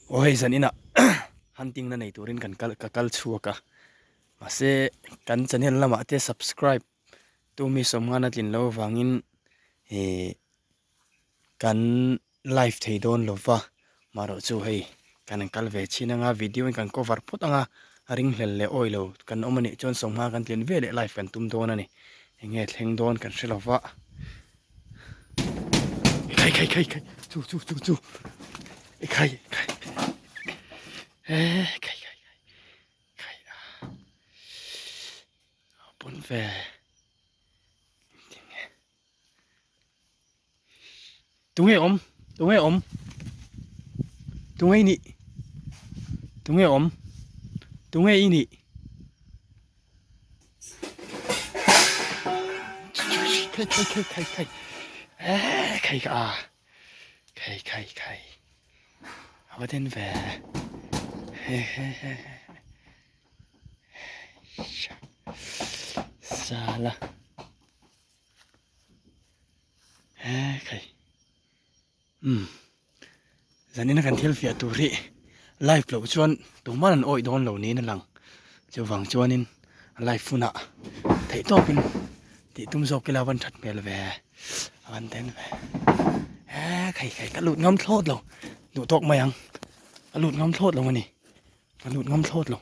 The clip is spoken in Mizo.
Aw hei zan inah hunting na nei turin kan kal ka kal chhuak a mahse kan channel lamah te subscribe tu mi sawmngan a tlin loh avangin ihh kan live thei dawn lo va marawh chu hei kan han kal ve chhin anga video in kan cover phawt anga a ringhlel leh awi lo kan awm anih chuan sawmnga kan tlin veleh live kan tum dawn a ni eng nge thleng dawn kan hre lo va khai khai khai khai chu chu chu chu khai khai khai khai khai a pawn ve. Tunge awm? Tunge awm? Tunge i nih? Tunge awm? Tunge i nih? Khai khai khai khai khai eh khai ka a khai khai khai a va den ve he he he sala He khai umm zanin a kan thil fiah tur hi live loh chuan tumah an awih dawn lo niin a lang chuvang chuanin live hunah theih tawpin tih tum zawk ila a van that hmel ve a van den ve he khai khai ka lut ngam thlawt lo duh tawk mai ang ka lut ngam thlawt lo a ni ka lut ngam thlawt lo.